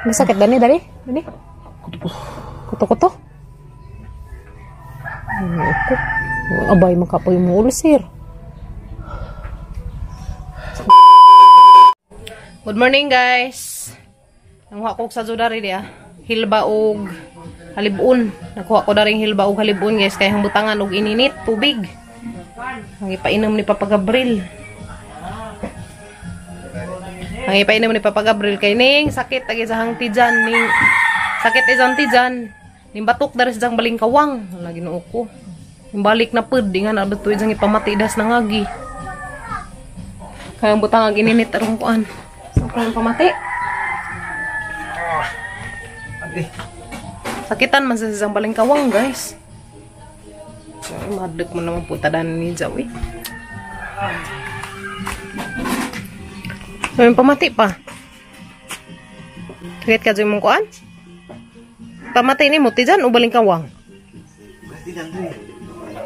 Masakit dani dali? Dani? Kuto-kuto. Ako. Abay makapoy mo ulcer. Good morning guys. Nanguha ko sa dari dia. Hilba og halibon. Nakuha ko daring hilba og halibon guys kay butangan og ininit tubig. Ang ipainom ni Papa Gabriel. Ang ipainom ni Papa Gabriel kay ning sakit agi sa hang tijan ning sakit isang tijan. Ning batok dari sa balingkawang. Wala Ginoo ko. Ning balik na pud di nga na adto isang ipamati das nangagi. Kaya butang ang ininit arong kuan. So kung pamati. Sakitan man sa isang balingkawang guys. Ay, madlok mo naman po tadan ni Jawi. So, yung pamati pa. Sakit ka dyan mong kuan? Pamati ni mo, tijan o balingkawang?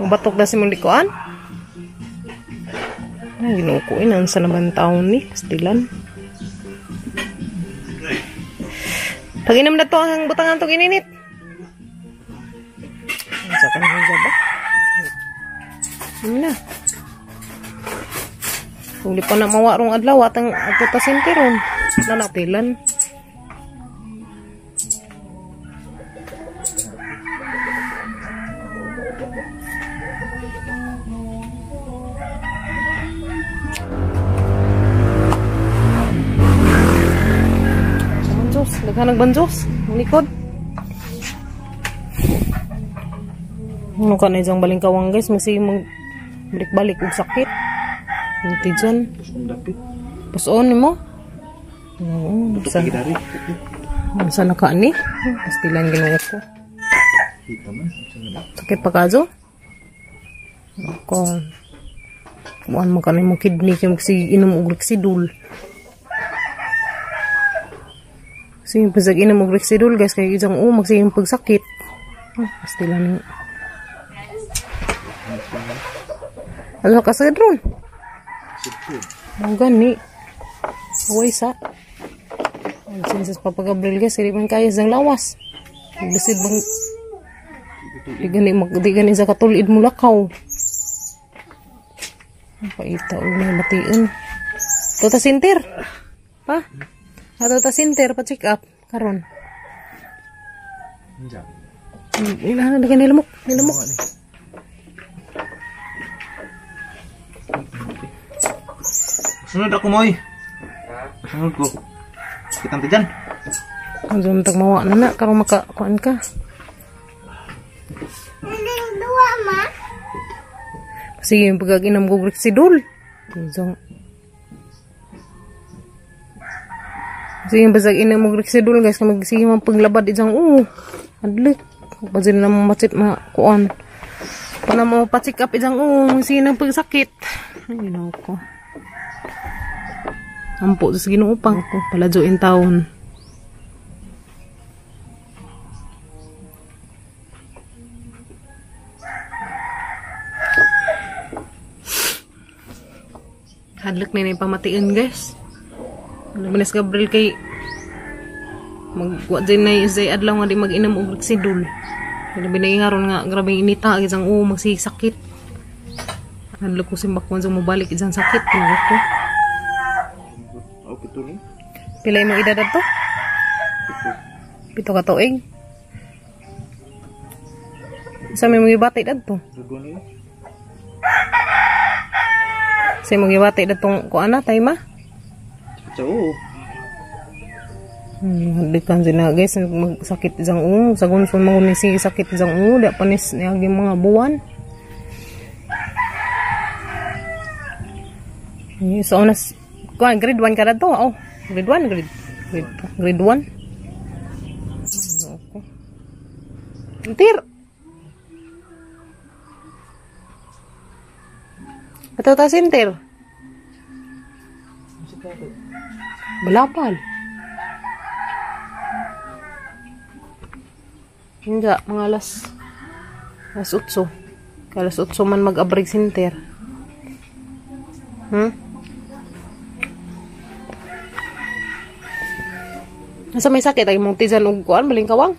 Batok na si mong likuan? Ay, Ginoo ko. Inansa naman taon ni. Pastilan. Pag-inom na to ang butangan itong ininit. Sa kanang ba? Ano na? Kung di pa na mawarong adlaw, atang ato ta sintiron. Nanatilan. Banjos, naghanag banjos. Ang likod. Ano ka na isang balingkawang guys, masige mag balik-balik og sakit. Hindi dyan. Puson ni mo? Oo. Saan na ka ni? Pastilan ginawa ko. Sakit pa ka, Jo? Ako. Kumuan mo ka na yung kidney kaya magsige inom og Rexidol. Sige, pasag inom og Rexidol guys, kaya isang magsige yung pagsakit. Pastilan. Ano ka sa drone? Ang gani. Away sa. Ang sinsas Papa Gabriel guys, hindi man kaya sa lawas. Bisid bang di gani sa katulid mo lakaw. Paita og may mation. Tota sinter. Pa. Ato ta sinter pa check up karon. Ila na nilamok, nilamok. Sunod ako moy. Sunod ko. Kitang tijan. Ang tag mawa na na karon maka kuan ka. Duwa ma. Sige yung pagaginam ko Rexidol. Sige yung pagaginam ko Rexidol guys kay magsige man paglabad isang adlik. Basin na mo machit ma kuan. Pana mo pa-check up isang sige nang pagsakit. Ay Ginoo ko. Ampo sa Ginoo pa ako paladyo in town. Hadlok na yung pamation guys. Manis Gabriel kay magwa din na isay adlaw nga di mag-inom og Rexidol. Grabe na ingaron nga grabe inita isang magsisakit. Hadlok ko simbakon sa mobalik isang sakit ko. Pila imong edad adto? 7 ka tuig. Sa may mga bata adto? Sa imong gibati datong kuan na tay ma? Oo. Di kan sila guys magsakit isang sagun sun mo ni si sakit isang di pa nis niagi mga buwan. So onas kuan grade 1 ka dadto. Oh, grade 1, grade 1. Okay. Entir. Ato ta sinter. Balapal. Hindi, mga alas 8. Alas 8 man mag-abrig sinter. Nasa may sakit ay mong tijan og kuan balingkawang.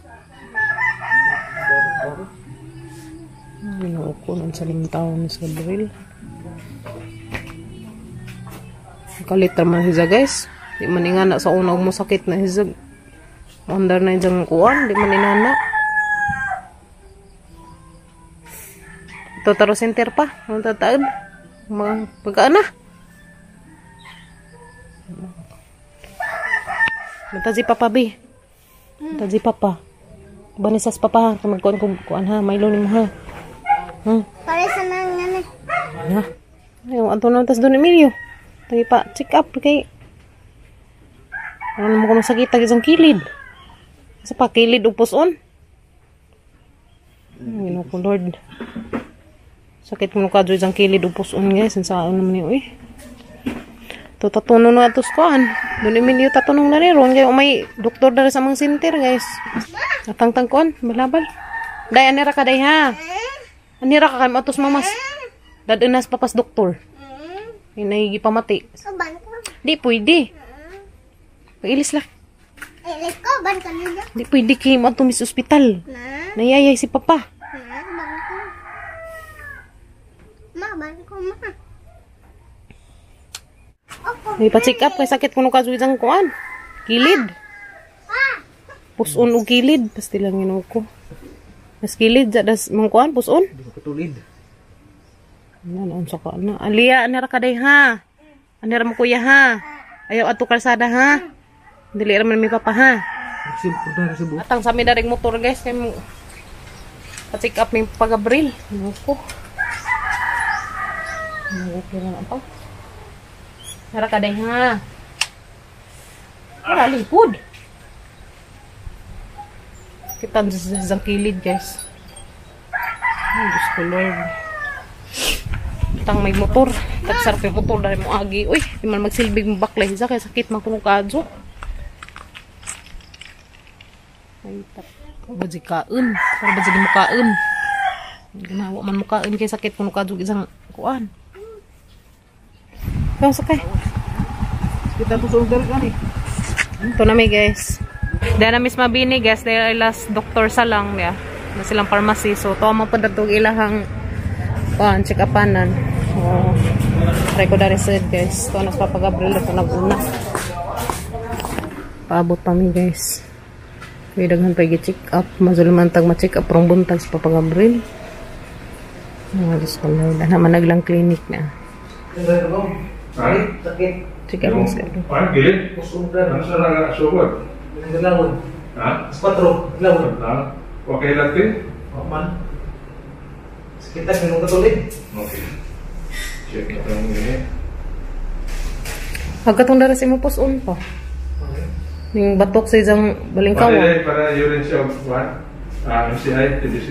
Ginoo ko nun sa limtaon sa Gabriel. Kalit man siya guys. Di man ingana sa una og mosakit na siya. Andar na ijang kuan, di man inana. Ito taro center pa. Ang tataad. Mga pagkaan na. Mata si Papa B. Mata si Papa. Banisas Papa ha. Magkuan ko kuan ha. Milo ni mo ha. Pare sa nang ngani. Ha. Ayaw ato na tas Don Emilio. Tangi pa check up kay ano naman kung sakit tag isang kilid. Sa pa kilid ug puson. Ginoo ko Lord. Sakit mo kadyo isang kilid ug puson guys. Unsaon naman ni oy. To tatuno na atos kuan. Don Emilio tatunong na ni ron kay may doktor diri sa amang center guys. Atangtang kuan balabal. Day anira ka day ha. Anira ka kay atos mamas. Dad-unas papas doktor. Inay gipamati. Di pwede. Pag-ilis lang. Ilis ko ban ka niya. Di pwede kay mo ato mis ospital. Nayayay si papa. Na, ban ko. Ma, ban ko ma. May pa-check up kay sakit kuno kajuidang kuan. Kilid. Puson og kilid pasti lang ginoo ko. Mas kilid ja das mong kuan puson. Katulid. Ano unsa ka na? Alia anira ka day ha. Anira mo kuya ha. Ayaw adto kalsada ha. Dili ra man mi papa ha. Atang sa mi daring motor guys kay mo pa-check up mi Papa Gabriel. Ginoo ko. Okay lang pa. Nara ka day ha. Wala lipod. Kita sa kilid guys. Ay, Diyos ko Lord. Tang may motor. Tagsarap yung motor dahil mo agi. Uy, di man magsilbig mo baklay. Isa kaya sakit man kung kadyo. Ay, tap. Baji kaon. Para baji mo kaon. Ganawa man mo kaon kaya sakit kung kadyo isang kuan. Kau sakay. Kita to sa undar kani. Ito na may guys. Dahil na miss mabini guys. Dahil last doktor sa lang niya. Na silang pharmacy. So, to mo pa datog ilahang kuan check upanan. So, try ko dari said guys. Ito na sa Papa Gabriel ito naguna. Paabot pa mi guys. May daghan pa gi-check up. Mazuluman tag ma-check up rong buntag sa Papa Gabriel. Mga Diyos ko Lord. Ana man naglang clinic na. Sakit. Check up mas gabi. Ay, gilid. Puson Ano sa nagasugod? Naglaon. Ha? Alas 4, naglaon. Okay lang din? Oh, man. Sakit na, ganun katulid. Okay. Check na itong ini. Pagkatong dara sa imo puson pa. Ning batok sa isang balingkawa. Para urine siya one. MCI, TBC.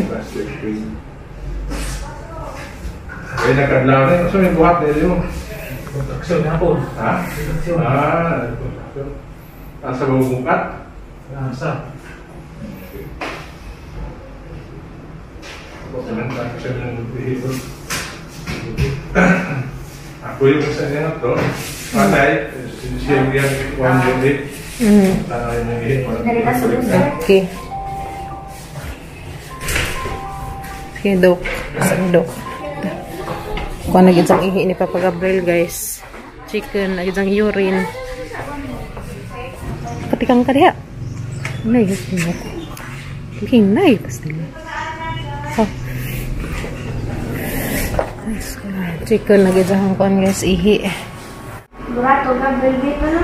Plastic. Okay, nagkadlaw na. So, may buhat na yun. Kontraksyon na hapon. Ha? Kontraksyon. Ah, kontraksyon. Asa ba bumukat? Asa. Okay. Ako yung sa inyo to. Patay, siya yung 1 unit. Okay. Sige, Dok. Sige, Dok. Kuha na gitsang ihi ni Papa Gabriel, guys. Chicken, na gitsang urine. Patikang ka diha. Nay, hinay. Basta. Oh. Chicken na gitsang kuhan, guys. Ihi. Burato, Gabriel, dito na.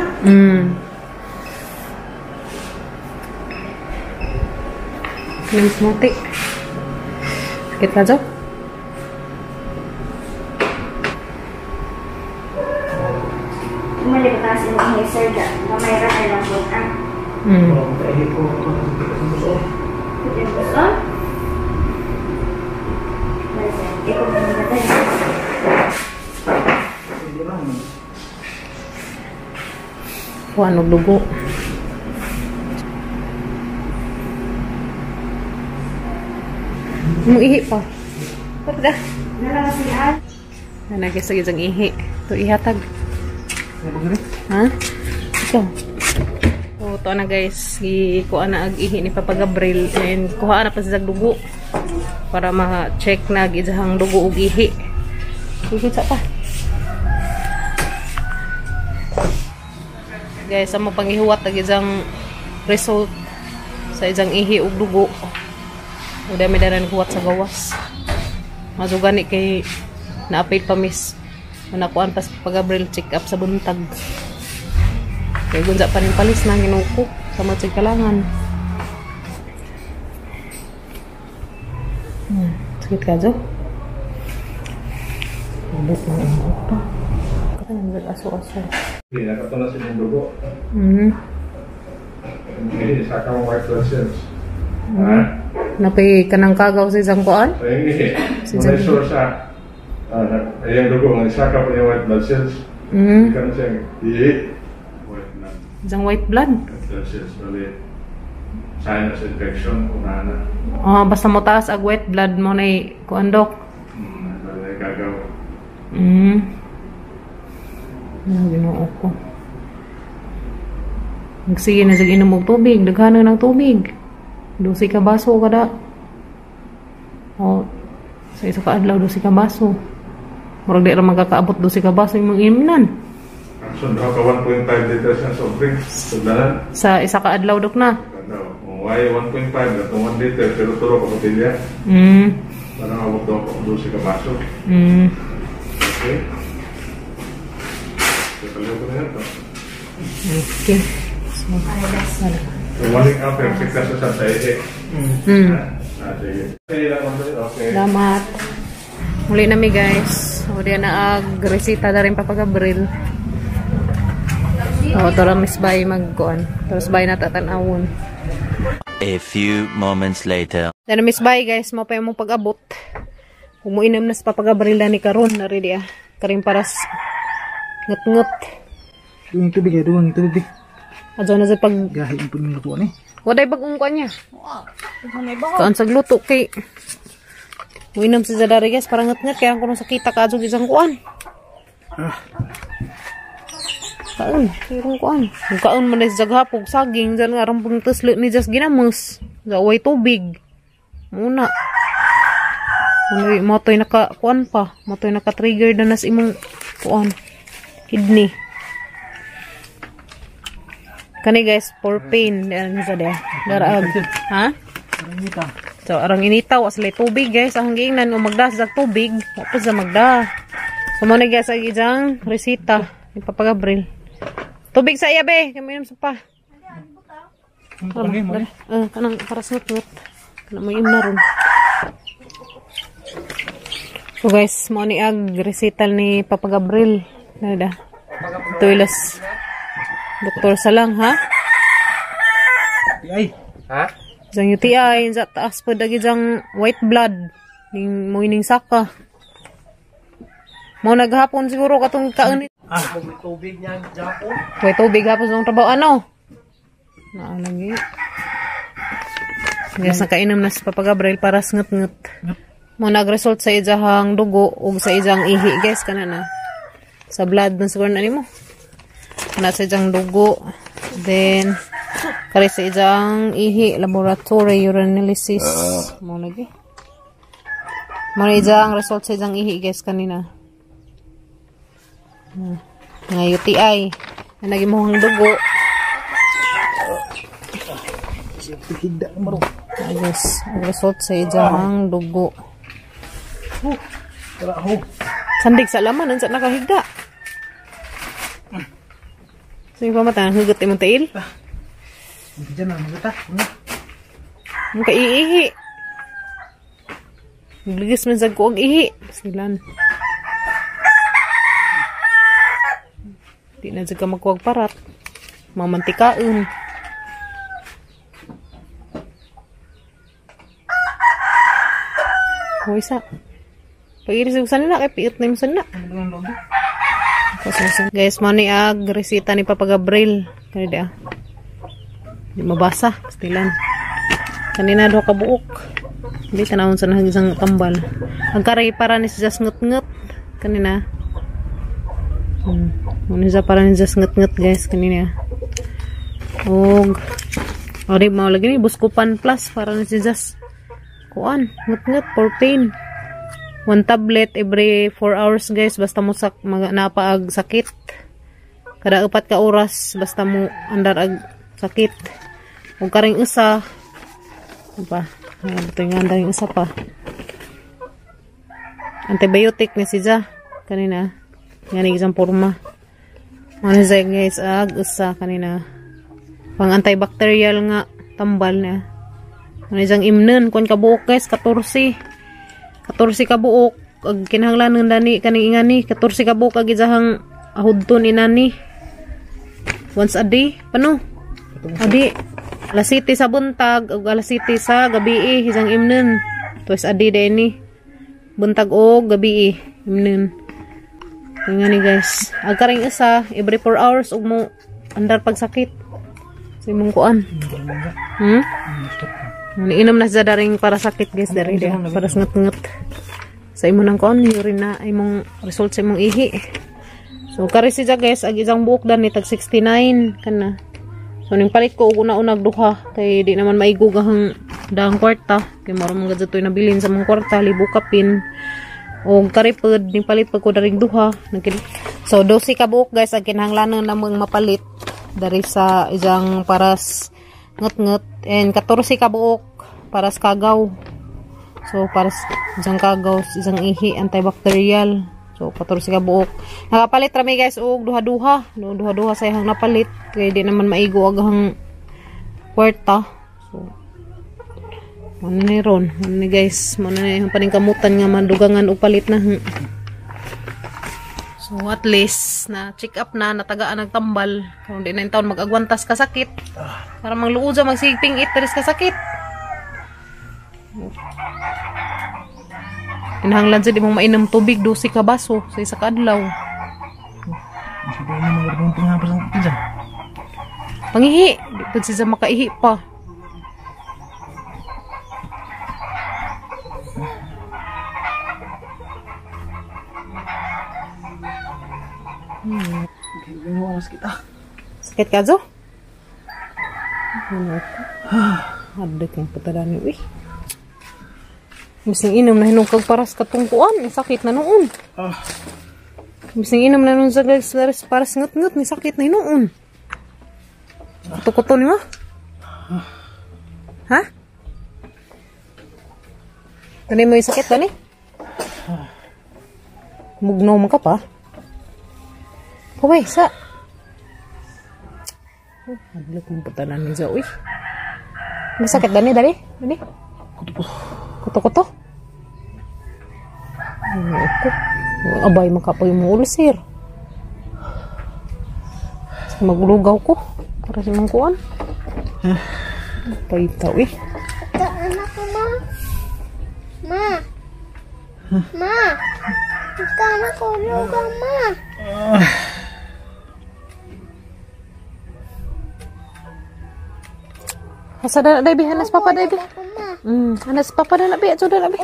Limsmuti. Sakit na, Jo? Umali ka taas imong ihi, sir. Gamay ra kay lambot, ah. Yung puson? Ikaw ba nila tayo? Kuha og dugo. Mong ihi pa. Pwede. Nanagay sa isang ihi. Ito ihatag. Ha? Ikaw. Ito na guys, gikuha na ag ihi ni Papa Gabriel and kuha na pa sa dugo para ma-check na ag isahang dugo ug ihi. Ikot pa. Guys, amo pangihuwat ag isang result sa isang ihi ug dugo. Udah may daran huwat sa gawas. Masugani kay naapit pa miss. Nakuan pa sa Papa Gabriel check up sa buntag. Kaya gunsa pa rin palis na ginuko sa mga kalangan. Sakit ka, Jo? Ubot ng ubot pa. Kaya aso-aso. Hindi, nakatuna sa inyong dugo. Mm-hmm. Hindi, saka ang white blood cells. Ha? Napay ka ng kagaw sa isang kuan? So, yung ihi. May source sa iyang dugo, may saka pa yung white blood cells. Mm-hmm. Hindi ka na siyang ihi. White blood. Isang white blood? White blood cells, bali. Sinus infection, una na. Ah, basta mo taas ag white blood mo na kuan, dok. Bali, kagaw. Ano, ginoo ko. Magsige na sige inom og tubig. Daghanan ng tubig. 12 ka baso kada. O, sa isa ka adlaw, 12 ka baso. Murag di ra magkakaabot 12 ka baso imong inuman. Ang sunod ka 1.5 liters ng soft drinks. Sudlanan. Sa isa ka adlaw, dok na. Kung why 1.5, atong 1 liter, pero tulo ka botelya. Parang abot daw ako 12 ka baso. Okay. Okay. So, Morning up, perfect na sa sa. Okay. Salamat. Muli na mi guys. O diyan na ag-resita na rin Papa Gabriel. O, ito lang Miss Bay magkuan. Tapos bay na tatanawon. A few moments later. Then Miss Bay guys, mo pa yung mong pag-abot. Umuinom na sa Papa Gabriel na ni karon na ready ah. Karing paras ngut-ngut. Yung tubig eh, duwang tubig. Adyo na sa pag... Gahi yung paglutuan eh. Waday bagong kuan niya. Kaan sa gluto kay... Uinom si Zadari guys, parang ngut-ngut. Kaya kung sakita ka adyo isang kuan. Kaon, irong kuan. Kaon man na sa zaghapog, saging. Diyan nga arang pang tuslo ni Jas ginamos. Zaway tubig. Muna. Ano, motoy naka kuan pa. Motoy naka trigger na nas imong kuan. Kidney. Kani guys, for pain. Ano sa dia? Daraag. Ha? So, arang inita. Wa sila tubig guys. Ang giingnan, magda sa tubig. Wa pa sa magda. So, muna guys, ang isang resita ni Papa Gabriel. Tubig sa iya, be. Kami inom sa pa. Kanang para sa ngut. Kanang mo na ron. So guys, mo ni ag recital ni Papa Gabriel. Nada. Tuilas. Doktor Salang, ha? UTI. Ha? Isang UTI, sa taas po dagi isang white blood. Ning mo ining saka. Mo naghapon siguro katong kaon. Ah, may tubig niyan, Japo. May tubig hapon sa trabaho ano? Naa lagi. Guys, nakainom na si Papa Gabriel para sa ngut-ngut. Mo nagresult sa ijahang dugo ug sa ijang ihi, guys, kana na. Sa blood na siguro na nimo. Na sa ijang dugo. Then kare sa ijang ihi laboratory urinalysis. Mo lagi. Mo na ijang result sa ijang ihi, guys, kanina. Nga UTI. Na naging dugo. Guys, result sa ijang dugo. Sandig sa laman, unsa nakahigda. So yung pamata, hugot imong tail? Diyan na, magata. Ang kaiihi. Ligis man sa kuog ihi. Silan. Di na dyan ka magkuwag parat. Mamantikaon. Hoy sa. Pag-iris yung sanina, kay piit na yung sanina. Guys, money ag resita ni Papa Gabriel. Kanina di mabasa. Pastilan. Kanina do kabuok. Hindi, tanawon sa nahang isang tambal. Ang karay para ni si Jas ngut-ngut. Kanina. Muna siya para ni Jas ngut-ngut, guys. Kanina. Og ori mao lagi ni Buscopan Plus para na si Jas. Kuan, ngut-ngut for pain. 1 tablet every 4 hours guys, basta mo sak napaag sakit. Kada 4 ka oras basta mo andar ag sakit. Og karing usa pa, buto nga andaring usa pa. Antibiotic ni si Ja kanina. Ngani isang porma. Ano siya guys, ag usa kanina. Pang antibacterial nga tambal na. Ano isang imnen kun kabuok guys, 14. 14 ka buok ag kinahanglan ng dani kaning ingani, 14 ka buok ag isahang ahudton inani. Once a day, pano? Adi alas 7 sa buntag ug alas 7 sa gabi isang imnen. Twice a day din ni. Buntag og gabi imnen. Ngani guys, ag karing isa every 4 hours ug mo andar pagsakit. Sa imong kuan. Inom na sa daring para sakit guys, dari dia para ngut-ngut. Sa imo nang kuan urine na imong result sa imong ihi. So kari siya guys, ag isang buok dan ni tag 69 kana. So ning palit ko og una-unag duha kay di naman maigog ang daang kwarta kay mura man gud toy nabilin sa mong kwarta libo kapin. Og karipod ning palit pag ko daring duha. So 12 ka buok guys ang kinahanglanon namong mapalit dari sa isang paras ngut-ngut and 14 ka buok para sa kagaw. So para isang kagaw, isang ihi antibacterial. So 14 ka buok. Nakapalit rami guys og duha-duha. No, duha-duha sa iyang napalit kay di naman maigo aghang kwarta. So ano ni ron? Ano ni guys? Mo na yung paningkamutan nga madugangan og palit na. So at least na check up na, natagaan ang tambal. Kung di na yung taon mag-agwantas ka sakit. Para mangluod sa magsigping it ka sakit. Kinahanglan sa di mong mainom tubig 12 ka baso sa isa ka adlaw. Pangihi, di pud siya makaihi pa. Sakit ka, Jo? Hadek ang patadani, uy. Bising inom na hinong kag paras katungkuan, sakit na noon. Bising inom na noon sa paras ngut-ngut, may sakit na hinoon. Kuto-kuto ni mo? Ha? Dani mo yung sakit, dani? Mugnaw man ka pa. Paway, sa. Oh, hadlok mong putanan ni Jo, uy. Masakit, dani, dani? Dani? Kuto-kuto. Ako. Abay, makapoy mo ulo, sir. Magulugaw ko. Para sa mong kuan. Pahitaw, eh. Anak ko, ma. Ma. Ma. Anak ko, lugaw, ma. Asa na, Debbie? Hanas papa, Debbie. Hanas papa na labi. Sudah labi.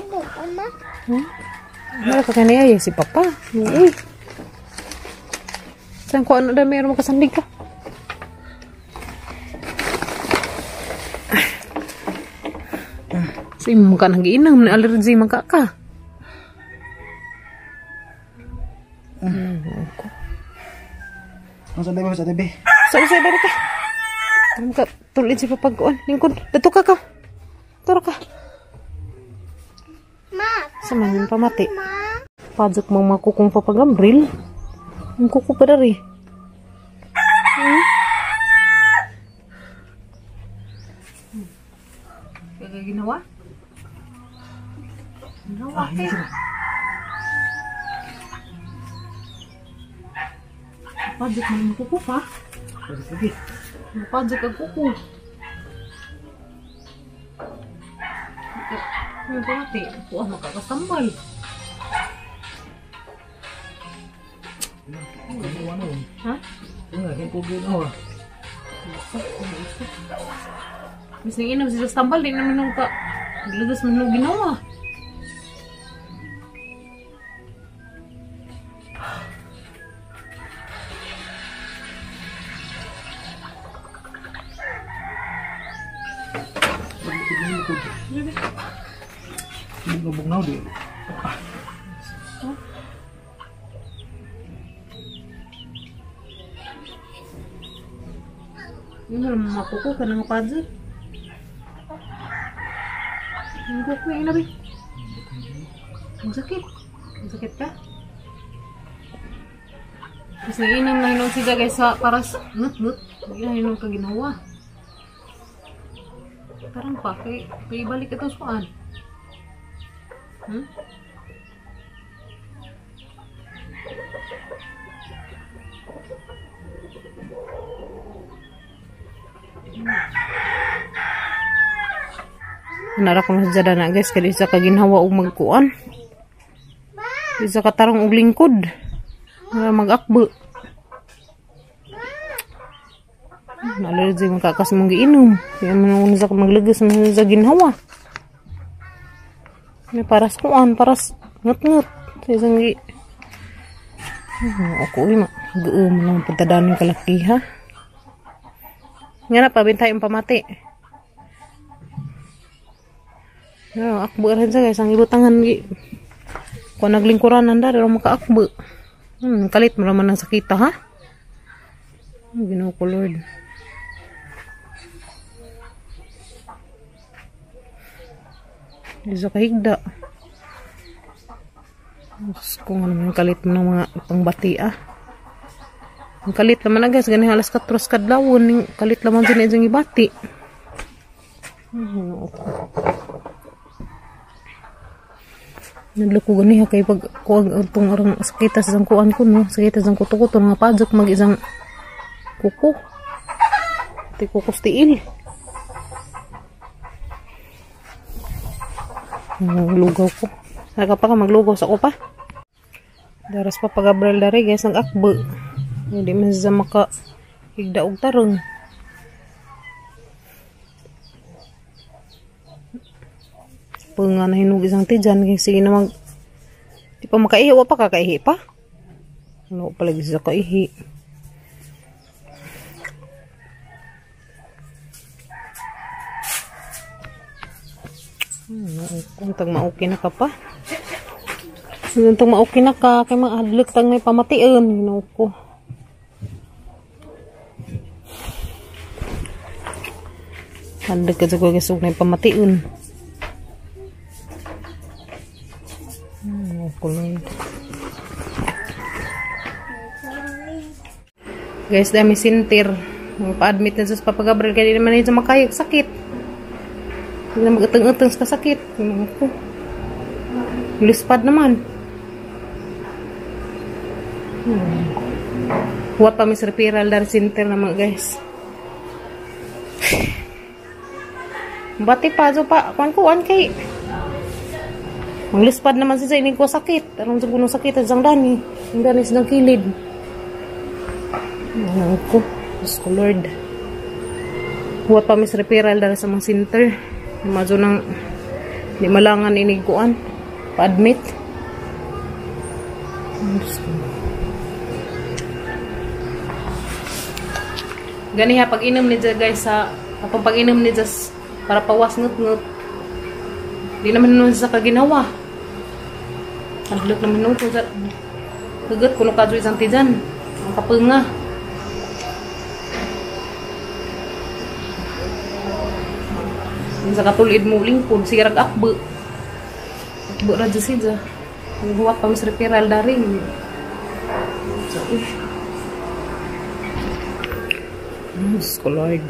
Wala ka kaniya si papa. Uy. Saan ko ano na mayroon makasandig ka? Sa imo ka nag-iinam na allergy man ka ka. Sa Debbie, sa Debbie. Sa Debbie ka. Ano ka tulid si papa kuan. Lingkod, dato ka ka. Tara ka. Ma. Sa man pamati. Pajak mang makukong Papa Gabriel. Ang kuko pa dari. Kaya ginawa? Ginawa kayo. Pajak mang makuko pa. Pajak ang kuko. Yung pamati, kuha makakasambal. Ha? Mis nang inom siya sa tambal, di naman nung ka. Glagas man nung ginawa. Bugnaw di. Yun na makuko ka ng padze. Ang kuko yung inabi. Ang sakit. Ang sakit ka? Tapos naiinom na hinom siya guys sa paras nut-nut. Naiinom ka ginawa. Parang pa, kay ibalik ito suan. Nara ko na sa na guys, kaya isa ka ginhawa og magkuan. Isa ka tarong og lingkod. Mag-akbo. Nalalazi mong kakas mong giinom. Kaya man sa maglagas man sa ginhawa. May paras kuan, paras ngut-ngut. Sa isang gi... Ako uy, mag-uum lang pagtadaan yung kalaki ha. Nga na, pabintay yung pamati. No, akbo rin siya guys, ang ibutangan gi. Kung naglingkuranan dari, pero makaakbo. Kalit mo naman ang sakita ha. Ginoo ko Lord. Isa kahigda. Diyos ko nga naman kalit mo ng mga pangbati ah. Ang kalit naman na guys, ganing alas 4 kadlawon, kalit naman sila isang ibati. Ginoo ko. Nadlo ko ganiha kay pag kuag atong arang sakita sa isang kuan ko no, sakita sa isang kuto-kuto nga pajok mag isang kuko. Ti kuko tiil. Lugaw ko. Saka pa ka maglugaw sa ko pa. Daras pa pag Gabriel dari guys nag-akbo. Hindi man siya maka higda og tarong. Nga na hinug isang tijan kay sige na mag di pa makaihi wa pa kakaihi pa. Ano pa lagi sa kaihi. Kung tag mauki na ka pa. Kung tag mauki na ka kay maadlok tag may pamation Ginoo ko. Adlok ka sa kuya may pamation. Guys, dami sintir. Pa-admit na sa Papa Gabriel kaya di naman na makayag sakit. Hindi na mag-utang-utang sa sakit. Lispad naman. Huwag pa mis referral dar sintir naman guys. Bati pa, so pa, kuan-kuan kay. Manglispad naman siya inig ko sakit. Aron sa gunong sakit ang dani. Ang dani sa kilid. Ano ko? Diyos ko Lord. Huwag pa mis referral dahil sa mga center. Mazo nang di malangan inig kuan. Pa-admit. Diyos ko. Gani ha, pag-inom ni dyan guys sa atong pag-inom ni dyan para pawas ngut-ngut. Di naman nun sa kaginawa. Adlok naman nun kung sa hugot kuno kadyo isang tijan. Ang kapunga. Sa katulid mo lingkod, sige rag akbo. Akbo ra dyan siya. Ang huwat pa mas referral daring. So, Diyos ko Lord.